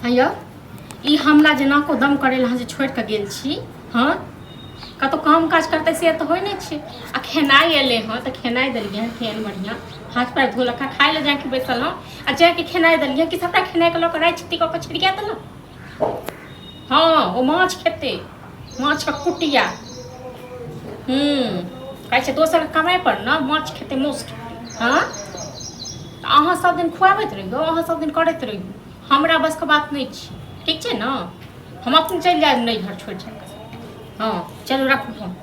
हँ यौ, ई हमरा जे नाको दम करै लए अहाँ जे छोड़ि कऽ गेल छी, हँ कतहु काम काज करतै से तऽ होइ नहि छै। आ खेनाइ एलै हँ तऽ खेनाइ देलियै हँ केहन बढ़िआँ, हाथ पैर धोलक हँ, खाइ लए जाके बैसल हँ आ जाके खेनाइ देलियै कि सभटा खेनाइके लऽ कऽ राइ छित्ती कऽ कऽ छिड़िया देलहुँ। हँ ओ माछ खेतै, माछक कुटिया। कहै छै दोसर कमाइ पर ने माछ खेतै, मासु खेतै। हँ तऽ अहाँ सब दिन खुआबैत रहियौ, अहाँ सब दिन करैत रहियौ, हमरा बसके बात नहि छै। ठीक छै ने, हम अपने चलि जायब नैहर छोड़ि छाड़ि कऽ। हँ चलू राखू फोन।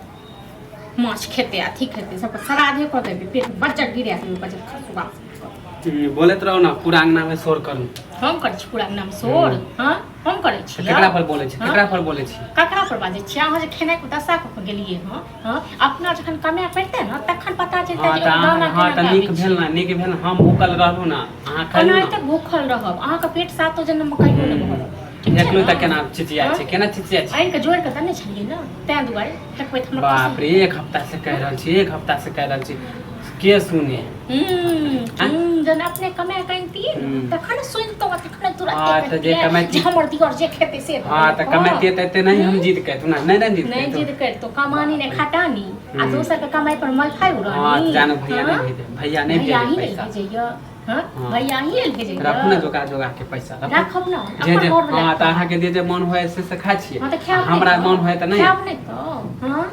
माछ खेतै अथी खेतै सबके श्राद्धे कऽ देबै, पेट बज्जर गिरा देबै, बज्जर खसुआ। बोलैत रहू ने, पूरा अंगना में शोर करू। हम करै छी पूरा अंगना में शोर? हँ हम करै छी। केकरा पर बोलै छी? हँ? केकरा पर बोलै छी? ककरा पर बाजै छियै? अहाँ जे खेनाइके दशा कऽ कऽ गेलियै हँ, हँ अपना जखन कमाए पड़तै ने तखन पता चलतै हँ जे तऽ ओ दाना अहाँ, हँ केना तऽ नीक गाबै भेल छै। ने, नीक भेल ने, हम भूखल रहलहुँ ने, अहाँ खेलहुँ ने। एनाहिते भूखल रहब, अहाँके पेट सातो जन्ममे कहियो नहि भरत। ठीक छै देखलहुँ ने? तऽ केना चिचिया हँ? छै, केना चिचिया छै। आनि कऽ जोड़ि कऽ देने छलियै ने, ताहि दुआरे फेकबै तऽ हमरा बाप रे, एक हफ्ता से कहि रहल छी, एक हफ्ता से कहि रहल छी, के सुने? जहन अपने कमाए कऽ अनतियै ने तखन सुनितहुँ आ तखन तुरंते हँ, तऽ जे कहितियै कमैती- जे हमर दिअर जे खेतै से हँ तऽ कमैतियै तऽ एते नहि हम जिद करितहुँ ने, नहि ने जिद नहि करितहुँ। जिद करितो, कमानी नहि खटानी आ दोसर के कमाई पर मलफाइ उड़ानी। हँ तऽ जानो भैया नहि हँ? भेजे, भैया नहि भैया भेजे ही नहि पैसा। भेजैया? हँ हँ। भैया ही लेल भेजैया? राखू ने जोगा जोगा के पैसा, राखू। राखब ने जे अपन जे घर वाला। हँ तऽ अहाँके जे जे मन होय से खाइ छियै। हँ तऽ खायब नहि हमरा तऽ? मन होय तऽ नहि। खायब नहि तऽ? हँ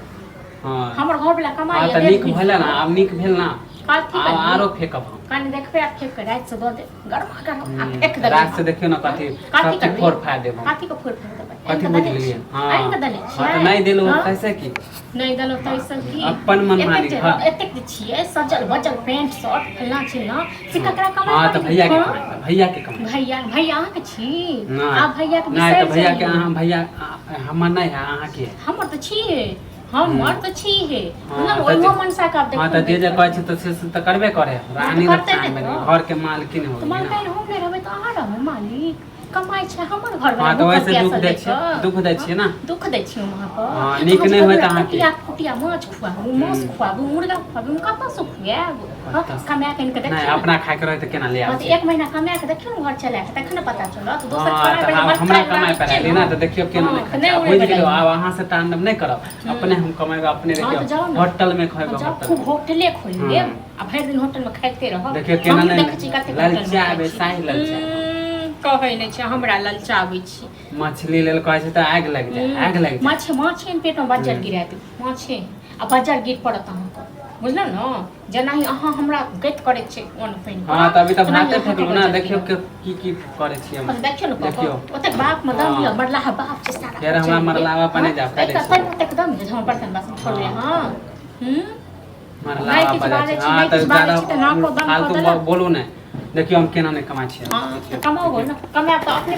हँ हमर घर वाला कमाई हँ तऽ नीक भेल ने, आब नीक भेल ने। कथी आब करबै? आरो फेकब हम। कनि देखबै आ फेक के राति से दऽ देब गरमा गरम आ फेक देबै। रात से देखियौ ने कथी कथी सब चीज करबै? फोड़ फाड़ देब हम। कथी के फोड़ फाड़ देबै? कथी आनि कऽ बुझि देने गेलियै? छी। हँ आनि कऽ देने हँ छियै। तऽ नहि देलहुँ हँ? तैसे की नहि देलहुँ तैसे की? अपन मनमानी, एतेक जे हँ। एतेक जे छियै सजल बजल पैंट शर्ट फल्लाँ चिल्लाँ से ककरा कमाइ हँ तऽ पर? भैया के हँ? कमाइ, भैया के कमाइ। भैया, भैया अहाँके छी? नहि। आब भैया के नहि तऽ बिसरि भैया के जइयौ। अहाँ भैया हमर नहि है, अहाँके है। हमर तऽ छियै, हमर तऽ छियै। हँ, बुझलहुँ तऽ ओहियो जे- मनसा के आब हँ देखू तऽ जे जे देखू। कहै छै तऽ से से तऽ करबे करे। रानी करतै रक्षा नहि मे तऽ। घर के मालकिन हो तऽ गेली ना। मालकाइन हम नहि रहबै तऽ अहाँ रहबै मालिक? कमाइ छै हमर घर हँ तऽ ओहिसँ दुख दै छियै, दुख दै छियै ने। दुख दै छियै हम अहाँके? हँ, नीक नहि होइत अहाँके। कुटिया कुटिया माछ खुआबू, मांस खुआबू, मुर्गा खुआबू, हम कतऽसँ खुआएब? हँ, कतऽसँ? कमाए कऽ आनि कऽ नहि देखियौ ने। अपना खायके रहै तऽ केना ले हँ आबै तऽ छियै? एक महीना कमाए कऽ देखियौ ने घर चला कऽ, तखन ने पता चलत। दोसर हँ कमाइ तऽ पर आब मत हमरा खाय कमाइ पर छै आयली ने तऽ देखियौ केना हँ, नहि तऽ खाइ नहि छै। आब उड़ै बुझि गेलियौ, बला। आब अहाँ से तांडव नहि करब, अपने हम कमेबै अपने। हँ, तऽ देखियौ जाउ ने। होटल मे हँ, खेबै जाउ होटल खूब मे। होटले खोलि हँ। लेब आ भरि दिन होटल मे खाइते रहब। देखियौ केना हमहूँ नहि देखै छी कतेक होटल मे खाइ ललचाबै, छी। साहि ललचाबै। कहै नहि छै, हमरा ललचाबै छी। मछली लेल कहै छै तऽ आगि लागि जाय, आगि लागि जाय। माछे माछे पेट मे बज्जर गिरा देब, माछे आ बज्जर गिर पड़त अहाँके, बुझलहुँ ने? जेनाहि अहाँ हमरा गति करै छियै अन्न पानि। हँ तऽ अभी तऽ तेनाही भाते अहाँके फेकलहुँ ने। बज्जर देखियौ गिरत। के की की करै छी हम। बस देखियौ ने कऽ देखियौ। ओतेक बाप मे दम हँ। यऽ, मरलाहा बाप छै सारा। फेर हमरा मरलावा पर नहि जायब, कहि दै छी। ओतेक दम यऽ जे हमर बर्तन बासन छोड़बै? हँ हूँ मरलावा नहि किछु पर जाइ बाजै छी। छी, हँ नहि तऽ किछु बाजै ज्यादा छी तऽ नाको दम कऽ फालतू देलक। बोलू नहि, देखियौ हम केना नहि कमाइ छियै। हँ तऽ कमाउ ने, कमायब तऽ अपने।